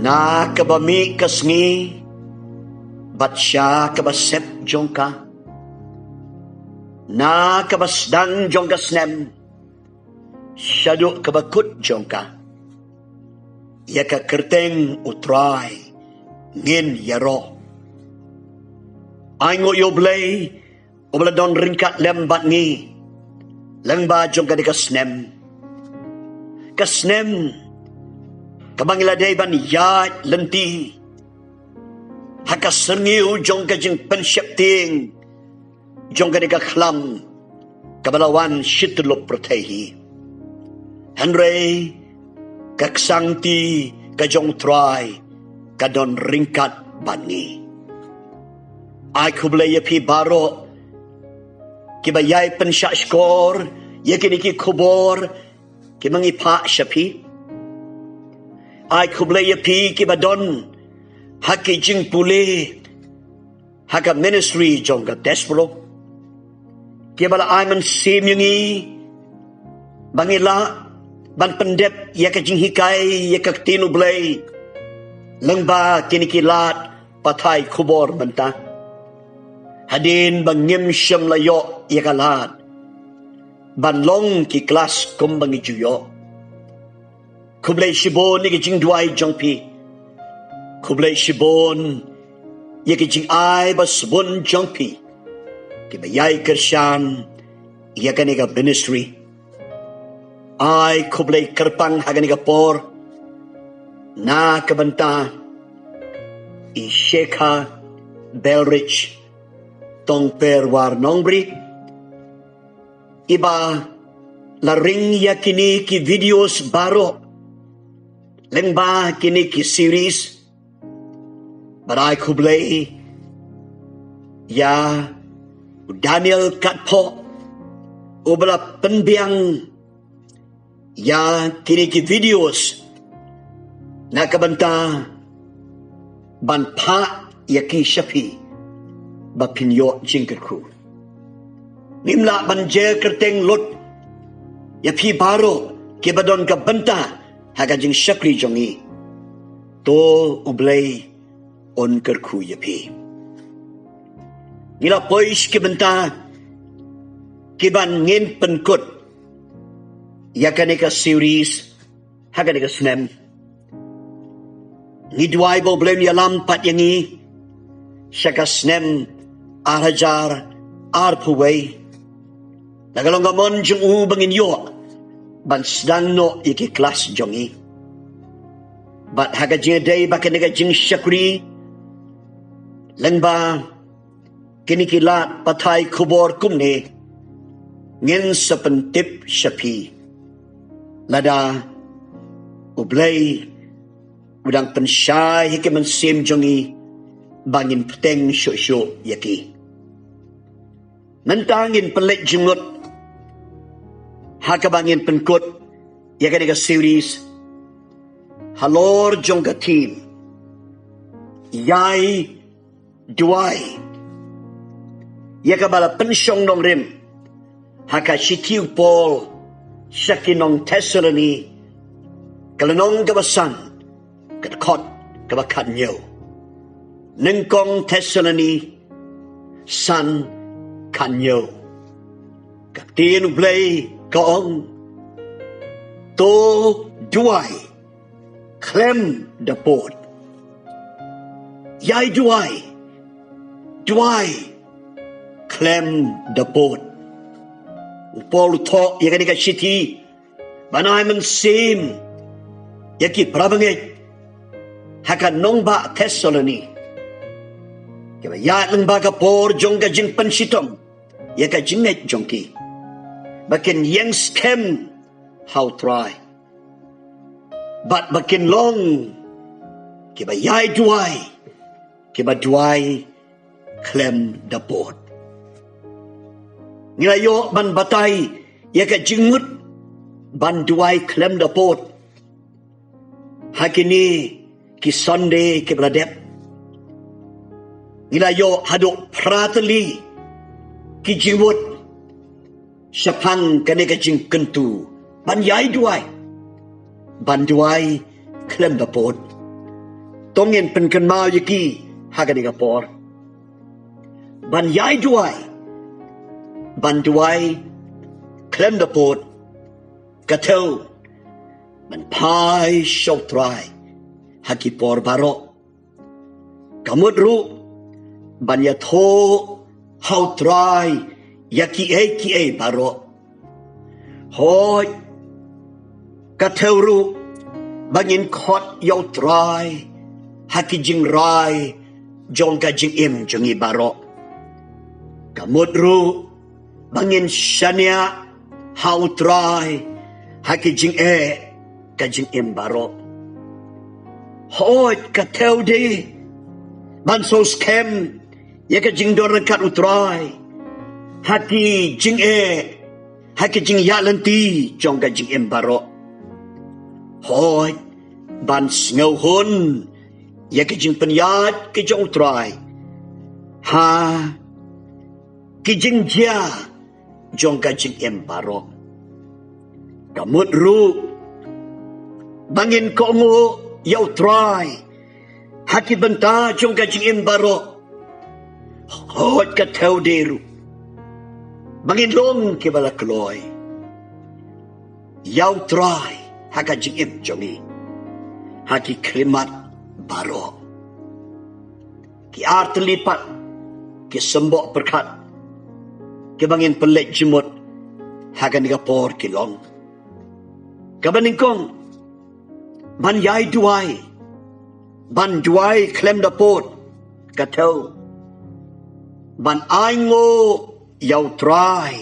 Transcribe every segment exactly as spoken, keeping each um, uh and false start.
Na kaba mih ka sngi bad sha kaba sep jong ka, na kaba sdang jong ka snem shaduh kaba kut jong ka, ïa ka kyrteng U Trai ngin ïaroh. Ai nguh ïa U Blei uba la don ryngkat lem bad ngi lyngba jong kane ka snem, ka snem kaba ngi la dei ban ïaid lynti ha ka syrngiew jong ka jingpynsheptieng jong kane ka khlam kaba la wan shi tyllup pyrthei hi. Hynrei ka ksangti ka jong U Trai ka don ryngkat bad ngi. Ai khublei ïa phi baroh kiba ïai pynshah shkor ïa kine ki khubor kiba ngi phah sha phi. Ai khublei ïa phi kiba don ha ki jingpule ha ka ministry jong ka Teshbro, kiba la ai mynsiem ïa ngi ba ngi lah ban pyndep ïa ka jinghikai ïa ka Ktien U Blei lyngba kine ki lad pathai khubor mynta, hadien ba ngim shym la ïoh ïa ka lad ban long ki klas kumba ngi ju ïoh. Khublei shibun ïa ka jingduwai jong phi. Khublei shibun ïa ka jingai ba sbun jong phi kiba ïai kyrshan ïa kane ka ministry. Ai khublei kyrpang ha kane ka por na ka bynta i Shekha Belrich Tongperwar Nongbri, iba la ring ïa kine ki videos baroh lyngba kine ki series. Bad ai khublei ïa u Daniel Katphoh uba la pynbiang ïa kine ki videos na ka bynta ban phah ïa ki sha phi ba phin ïoh jingkyrkhu. Ngim lah ban jer kyrteng lut ïa phi baroh kiba don ka bynta ha ka jingshakri jong ngi. To U Blei un kyrkhu ïa phi. Ngi la poi sha ki bynta kiban ngin pynkut ïa kane ka series ha kane ka snem. Ngi duwai ba U Blei un ïalam pat ïa ngi sha ka snem ar hajar arphew wei. Na ka long ka mon jong u ba ngin ïoh ban sdang noh ïa ki klas jong ngi. Bad ha ka jingïadei bad kane ka jingshakri lyngba kine ki lad pathai khubor kumne, ngin sa pyntip sha phi lada U Blei u dang pynshai ha ki mynsiem jong ngi ba ngin bteng shuh shuh ïa ki. Mynta ngin pynleit jingmut ha kaba ngin pynkut ïa kane ka series halor jong ka theme, ïai duwai, ïa kaba la pynshong nongrim ha ka shithi u Paul sha ki nong Thessaloni, ka lynnong kaba san, ka dkhot kaba khathynñiew. Nyngkong Thessaloni san khathynñiew. Ka ktien U Blei ka ong, to duwai khlem da pud. Ïai duwai, duwai khlem da pud. U Paul u thoh ïa kane ka shithi ban ai mynsiem ïa ki parabangeit ha ka nongbah Thessaloni, kiba ïaid lyngba ka por jong ka jingpynshitom ïa ka jingngeit jong ki, ba kin ïeng skhem ha U Trai, bad ba kin long kiba ïai duwai, kiba duwai khlem da pud. Ngi la ïoh ban batai ïa ka jingmut ban duwai khlem da pud ha kine ki Sunday kiba la dep. Ngi la ïoh haduh phra tylli ki jingmut shaphang kane ka jingkyntu ban ïai duwai, ban duwai khlem da pud. To ngin pynkynmaw ïa ki ha kane ka por. Ban ïai duwai, ban duwai khlem da pud, ka thew ban phai sha U Trai ha ki por baroh. Ka mut ruh ban ïathuh ha U Trai ïa kiei kiei baroh. Hooid, ka thew ruh ba ngin khot ïa U Trai ha ki jingrai jong ka jingim jong ngi baroh. Ka mut ruh ba ngin shaniah ha U Trai ha ki jingeh ka jingim baroh. Hooid, ka thew de ban sngewskhem ïa ka jingdon ryngkat U Trai ha ki jingeh, ha ki jingïaid lynti jong ka jingim baroh. Hooid, ban sngewhun ïa ki jingpynïaid ki jong U Trai ha ki jingjia jong ka jingim baroh. Ka mut ruh ba ngin kohnguh ïa U Trai ha ki bynta jong ka jingim baroh. Hooid, ka thew de ruh ba ngin long kiba la kloi ïa U Trai ha ka jingim jong ngi ha ki khlieh mat baroh. Ki ar tylli pat ki symboh pyrkhat kiba ngin pynleit jingmut ha kane ka por ki long. Kaba nyngkong, ban ïai duwai, ban duwai khlem da pud, ka thew ban ainguh ïa U Trai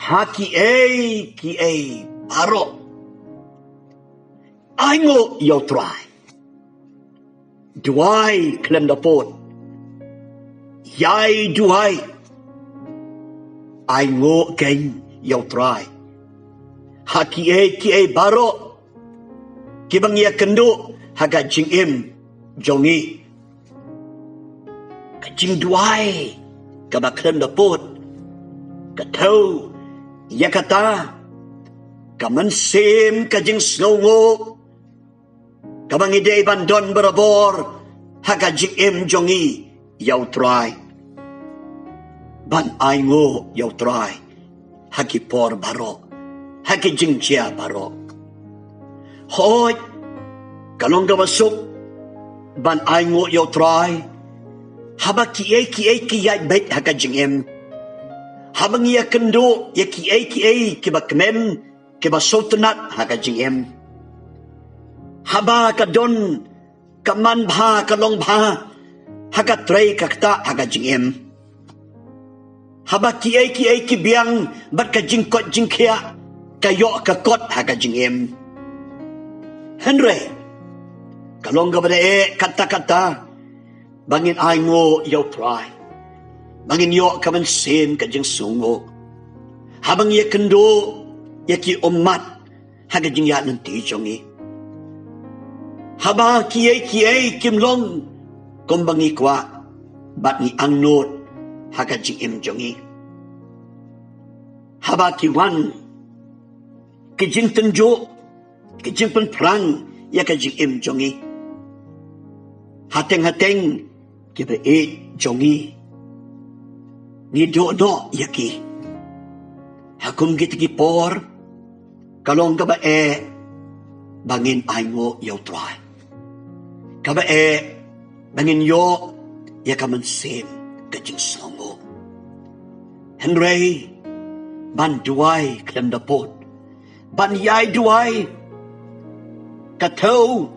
ha kiei kiei baroh. Ainguh ïa U Trai. Duwai khlem da pud. Ïai duwai. Ainguh kein ïa U Trai ha kiei kiei baroh kiba ngi ïakynduh ha ka jingim jong ngi. Ka jingduwai kaba khlem da pud ka thew ïa kata ka mynsiem ka jingsngewnguh kaba ngi dei ban don barabor ha ka jingim jong ngi ïa U Trai. Ban ainguh ïa U Trai ha ki por baroh, ha ki jingjia baroh. Hooid, ka long kaba suk ban ainguh ïa U Trai haba kiei kiei ki ïaid beit ha ka jingim, haba ngi ïakynduh ïa kiei kiei kiba kmen, kiba sngewtynnat ha ka jingim, haba ka don ka man bha ka long bha ha ka trei ka ktah ha ka jingim, haba kiei kiei ki biang bad ka jingkoit jingkhiah ka ïoh ka kot ha ka jingim. Hynrei ka long kaba dei eh katta katta ba ngin ainguh ïa U Trai, ba ngin ïoh ka mynsiem ka jingsngewnguh haba ngi ïakynduh ïa ki ummat ha ka jingïaid lynti jong ngi, haba kiei kiei kim long kumba ngi kwah bad ngi angnud ha ka jingim jong ngi, haba ki wan ki jingtynjuh, ki jingpynphrang ïa ka jingim jong ngi, hateng hateng kiba ïeit jong ngi, ngi duh noh ïa ki. Ha kum kita ki por ka long kaba eh ba ngin ainguh ïa U Trai, kaba eh ba ngin ïoh ïa ka mynsiem ka jingsngewnguh. Hynrei ban duwai khlem da pud, ban ïai duwai, ka thew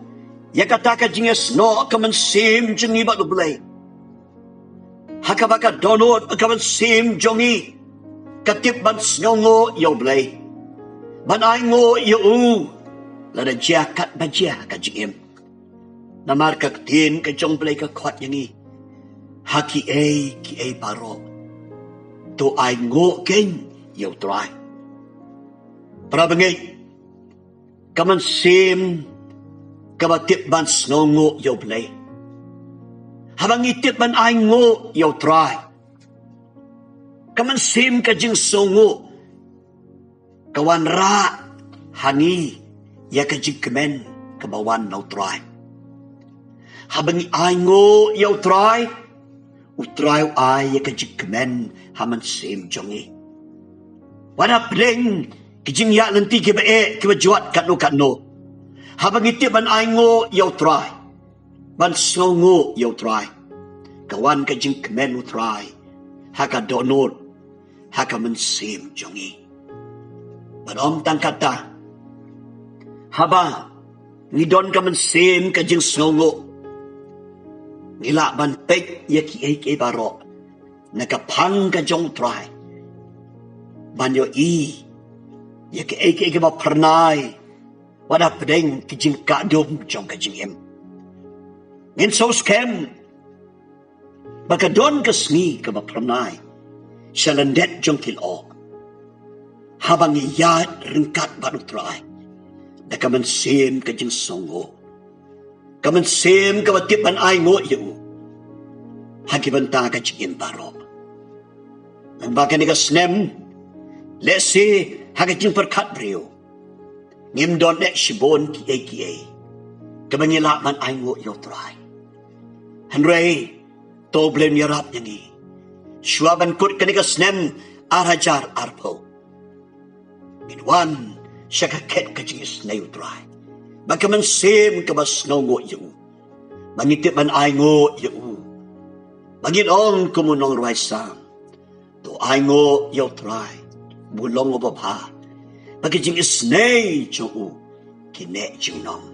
ïa kata ka jingïasnoh ka mynsiem jong ngi bad U Blei, ha kaba ka dohnud ka mynsiem jong ngi ka tip ban sngewnguh ïa U Blei, ban ainguh ïa U lada jia katba jia ka jingim. Namar ka ktien ka jong U Blei ka khot ïa ngi, ha kiei kiei baroh to ainguh kein ïa U Trai. Para bangeit, ka mynsiem kaba tip ban sngewnguh ïa U Blei, haba ngi tip ban ainguh ïa U Trai, ka mynsiem ka jingsngewnguh ka wanrah ha ngi ïa ka jingkmen kaba wan na U Trai. Haba ngi ainguh ïa u Trai, u Trai u ai ïa ka jingkmen ha mynsiem jong ngi. Wat hapdeng ki jingïaid-lynti kiba eh kiba jot katno katno, haba ngi tip ban ainguh ïa u Trai, ban sngewnguh ïa u Trai, ka wan ka jingkmen u Trai ha ka dohnud, ha ka mynsiem jong ngi. Bad ym tang kata, haba ngi don ka mynsiem ka jingsngewnguh, ngi lah ban peit ïa kiei kiei baroh na ka phang ka jong u Trai, ban ïohi ïa kiei kiei kiba phyrnai wat hapdeng ki jingkah dum jong ka jingim. Ngin sngewskhem ba ka don ka sngi kaba phyrnai sha lyndet jong ki lyoh, haba ngi ïaid ryngkat bad u Trai da ka mynsiem ka jingsngewnguh, ka mynsiem kaba tip ban ainguh ïa u ha ki bynta ka jingim baroh. Nangba kane ka snem, lehse ha ka jingpyrkhat briew ngim don eh shibun kiei kiei kaba ngi lah ban ainguh ïa u Trai. Hynrei to U Blei un ïarap ïa ngi, shuwa ban kut kane ka snem ar hajar arphew, ngin wan sha ka khet ka jingisynei u Trai bad ka mynsiem kaba sngewnguh ïa u, ba ngi tip ban ainguh ïa u, ba ngin ong kum u nongrwai Salm: To ainguh ïa u Trai, ba u long uba bha, ba ki jingisynei jong u ki neh jingnong.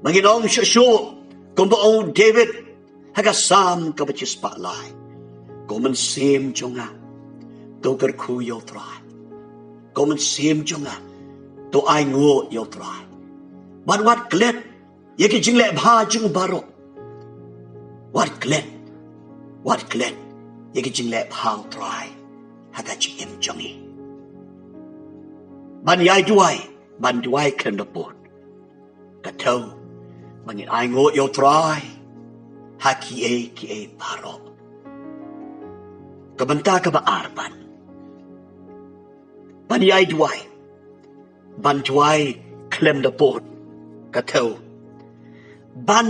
Ba ngin ong shuh shuh kumba ong u David ha ka Salm kaba shispah lai: Ko mynsiem jong nga, to kyrkhu ïa u Trai. Ko mynsiem jong nga, to ainguh ïa u Trai. Bad wat klet ïa ki jingleh bha jong u baroh. Wat klet, wat klet ïa ki jingleh bha u Trai ha ka jingim jong ngi. Ban ïai duwai, ban duwai khlem da pud, ka thew ba ngin ainguh ïa u Trai ha kiei kiei baroh. Ka bynta kaba ar, ban, ban ïai duwai, ban duwai khlem da pud, ka thew ban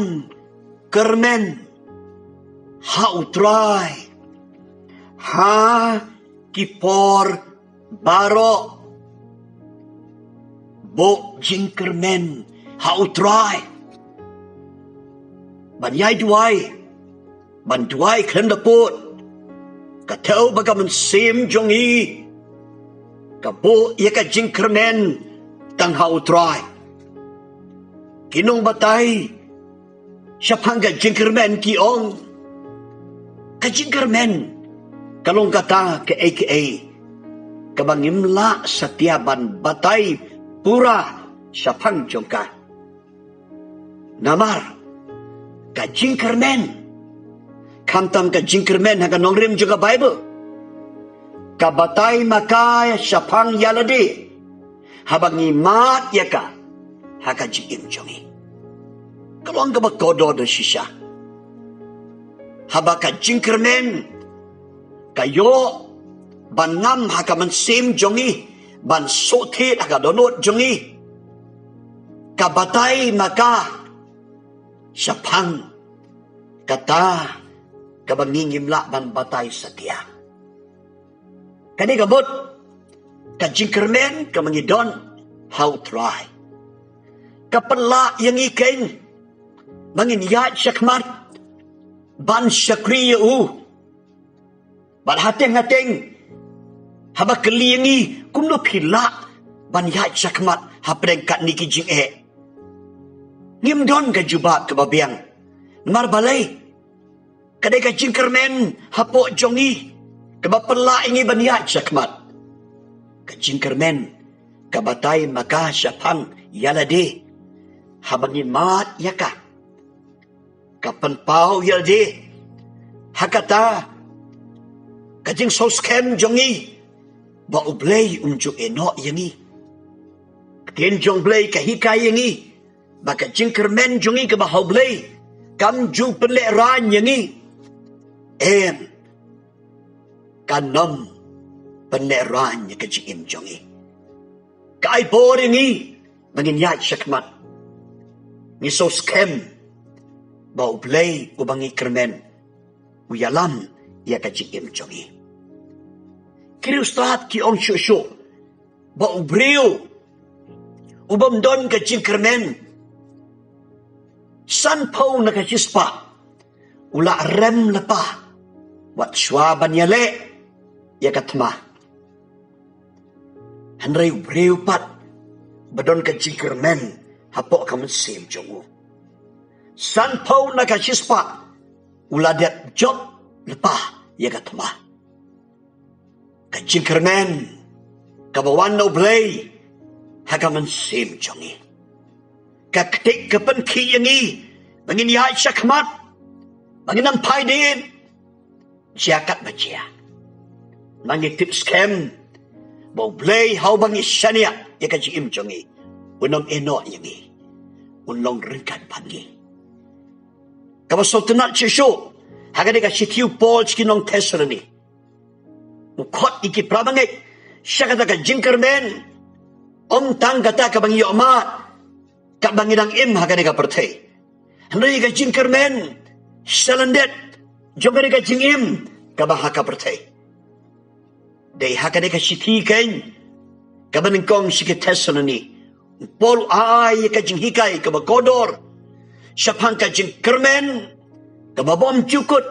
kyrmen ha u Trai ha ki por baroh. Buh jingkyrmen ha u Trai. Ban ïai duwai, ban duwai khlem da pud, ka thew ba ka mynsiem jong ngi ka buh ïa ka jingkyrmen tang ha u Trai. Ki nongbatai shaphang ka jingkyrmen ki ong, ka jingkyrmen ka long kata kaei kaei kaba ngim lah satia ban batai pura shaphang jong ka. Namar ka jingkyrmen, khamtam ka jingkyrmen ha ka nongrim jong ka Baibl, ka batai ma ka shaphang ïa lade haba ngi mad ïa ka ha ka jingim jong ngi. Ka long kaba kordor da shisha haba ka jingkyrmen ka ïoh ban ngam ha ka mynsiem jong ngi, ban shu thied ha ka dohnud jong ngi. Ka batai ma ka shaphang kata kaba ngi ngim lah ban batai satia. Kane ka mut ka jingkyrmen kaba ngi don ha u Trai ka pynlah ïa ngi kein ba ngin ïaid shakhmat ban shakri ïa u. Bad hateng hateng haba kylli ïa ngi, kumno phi lah ban ïaid shakhmat hapdeng katne ki jingeh? Ngim don ka jubab kaba biang. Namar balei? Ka dei ka jingkyrmen hapoh jong ngi kaba pynlah ïa ngi ban ïaid shakhmat. Ka jingkyrmen ka batai ma ka shaphang ïa lade haba ngi mad ïa ka, ka pynpaw ïa lade ha kata ka jingsngewskhem jong ngi ba U Blei um ju ïehnoh ïa ngi. Ktien jong U Blei ka hikai ïa ngi ba ka jingkyrmen jong ngi kaba ha U Blei kam ju pynlehraiñ ïa ngi. Em, kan ym pynlehraiñ ïa ka jingim jong ngi. Ka ai bor ïa ngi ba ngin ïaid shakhmat. Ngi sngewskhem ba U Blei uba ngi kyrmen u ïalam ïa ka jingim jong ngi. Ki riewstad ki ong shuh shuh ba u briew u bym don ka jingkyrmen, sanphew na ka shispah u la rem lypa wat shuwa ban ïaleh ïa ka thma. Hynrei u briew pat ba don ka jingkyrmen hapoh ka mynsiem jong u, sanphew na ka shispah u la dep jop lypa ïa ka thma. Ka jingkyrmen kaba wan na U Blei ha ka mynsiem jong ngi, ka ktik ka pynkhih ïa ngi ba ngin ïaid shakhmat, ba ngin ym phai dien, jia katba jia. Ngi tip skhem ba U Blei haba ngi shaniah ïa ka jingim jong ngi, un ym ïehnoh ïa ngi, un long ryngkat bad ngi. Kaba sngewtynnat shuh shuh, ha kane ka shithi u Paul sha ki nong Thessaloni, u khot ïa ki para bangeit sha kata ka jingkyrmen, ym tang kata kaba ngi ïohmad katba ngi dang im ha kane ka pyrthei, hynrei ka jingkyrmen sha lyndet jong kane ka jingim kaba ha ka pyrthei. Dei ha kane ka shithi keiñ kaba nyngkong sha ki Thessaloni, u Paul u ai ïa ka jinghikai kaba kordor shaphang ka jingkyrmen kaba bymjukut,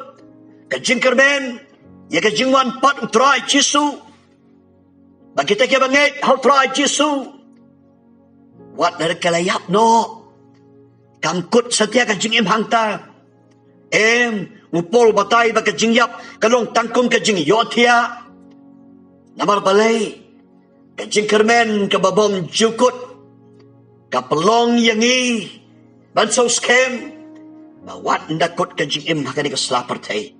ka jingkyrmen ïa ka jingwan pat U Trai Jisu, ba kita kiba ngeit ha U Trai Jisu, wat la ka la ïap noh, kam kut satia ka jingim hangta. Em, u Paul u batai ba ka jingïap ka long tang kum ka jingïohthiah. Namar balei? Ka jingkyrmen kaba bymjukut ka pynlong ïa ngi ban sngewskhem ba wat ynda kut ka jingim ha kane ka sla pyrthei,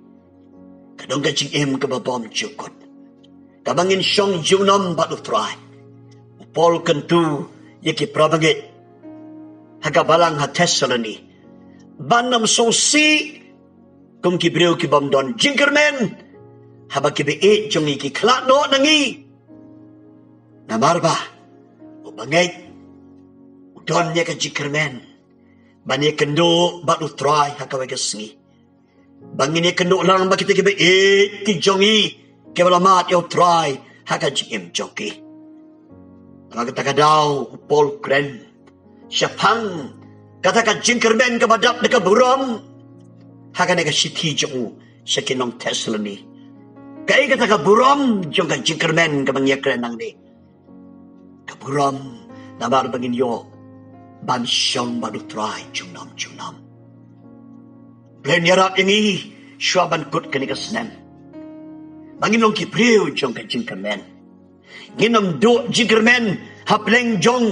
ka don ka jingim kaba bymjukut, kaba ngin shong junom bad U Trai. U Paul u kyntu ïa ki para bangeit ha ka balang ha Thessaloni ban ym sngewsih kum ki briew ki bym don jingkyrmen haba ki ba-ïeit jong ngi ki khlad noh na ngi. Namar ba u bangeit u don ïa ka jingkyrmen ban ïakynduh bad U Trai ha kawei ka sngi, ba ngin ïakynduh lang bad kita ki ba-ïeit ki jong ngi kiba la mad ïa U Trai ha ka jingim jong ki. Namar kata ka daw u Paul u kren shaphang kata ka jingkyrmen kaba dap da ka burom ha kane ka shithi jong u sha ki nong Thessaloni. Kaei kata ka burom jong ka jingkyrmen kaba ngi ïakren nangne? Ka burom namar ba ngin ïoh ban shong bad U Trai junom junom. Blei un ïarap ïa ngi shuwa ban kut kane ka snem ba ngin long ki briew jong ka jingkyrmen. Ngin ym duh jingkyrmen ha pleng jong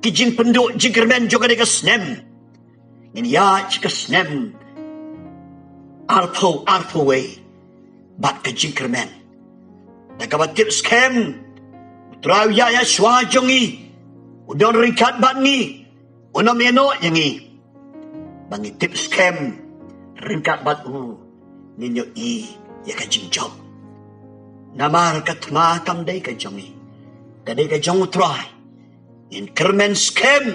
ki jingpynduh jingkyrmen jong kane ka snem. Ngin ïaid sha ka snem arphew arphew wei bad ka jingkyrmen, da kaba tip skhem U Trai u ïaid shuwa jong ngi, u don ryngkat bad ngi, un ym ïehnoh ïa ngi. Ba ngi tip skhem ryngkat bad u ngin ïohi ïa ka jingjop. Namar ka thma kam dei ka jong ngi, ka dei ka jong U Trai. Ngin kyrmen skhem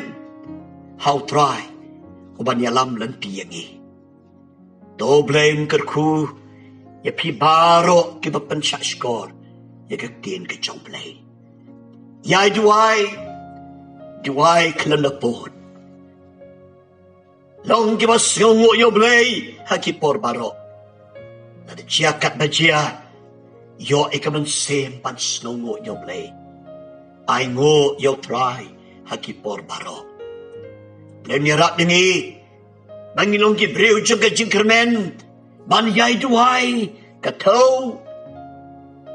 ha U Trai uban ïalam lynti ïa ngi. To Blei un kyrkhu ïa phi baroh kiba pynshah shkor ïa ka ktien ka jong U Blei. Ïai duwai, duwai khlem da pud. Long kiba sngewnguh ïa U Blei ha ki por baroh. Lada jia katba jia, ïoh ïa ka mynsiem ban sngewnguh ïa U Blei. Ainguh ïa U Trai ha ki por baroh. Blei un ïarap ïa ngi ba ngin long ki briew jong ka jingkyrmen, ban ïai duwai, ka thew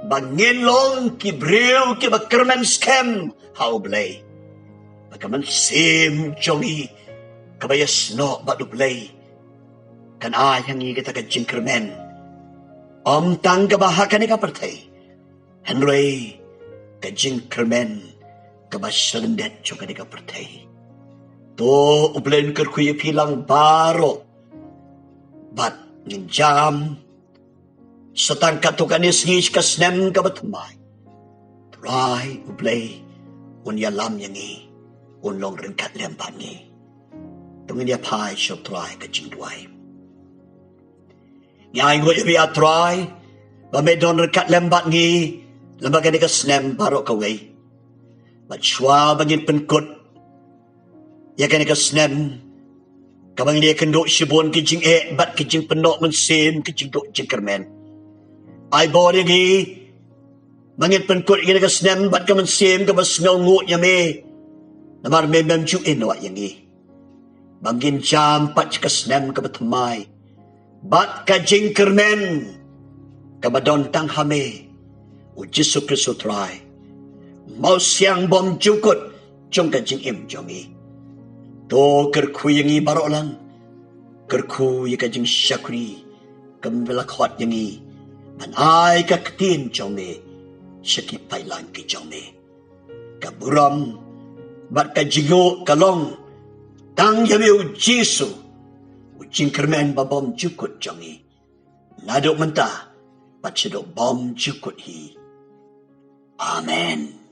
ba ngin long ki briew kiba kyrmen skhem ha U Blei. Ba ka mynsiem jong ngi kaba ïasnoh bad U Blei kan ai ha ngi kata ka jingkyrmen, ym tang kaba ha kane ka pyrthei, hynrei ka jingkyrmen kaba sha lyndet jong kane ka pyrthei. To U Blei un kyrkhu ïa phi lang baroh. Bad ngin jam sa tang katto katne sngi sha ka snem kaba thymmai. Trai U Blei un ïalam ïa ngi, un long ryngkat lem bad ngi. To ngin ïa phai sha u Trai ka jingduwai. Ngi ai nguh ïa me, a Trai, ba me don ryngkat lem bad ngi lyngba kane ka snem baroh kawei. Bad shuwa ba ngin pynkut ïa kane ka snem, kaba ngin ïa kynduh shibun ki jingeh bad ki jingpynnoh mynsiem, ki jingduh jingkyrmen, ai bor ïa ngi ba ngin pynkut ïa kane ka snem bad ka mynsiem kaba sngewnguh ïa me. Namar me mem ju iehnoh ïa ngi ba ngin jam pat sha ka snem kaba thymmai bad ka jingkyrmen kaba don tang ha me, u Jisu Khrist u Trai, u mawsiang bymjukut jong ka jingim jong ngi. To kyrkhu ïa ngi baroh lang, kyrkhu ïa ka jingshakri kaba me la khot ïa ngi ban ai ka ktien jong me sha ki paidlang ki jong me. Ka burom bad ka jingnguh ka long tang ïa me, u Jisu, u jingkyrmen ba bymjukut jong ngi, naduh mynta bad shaduh bymjukut hi. Amen.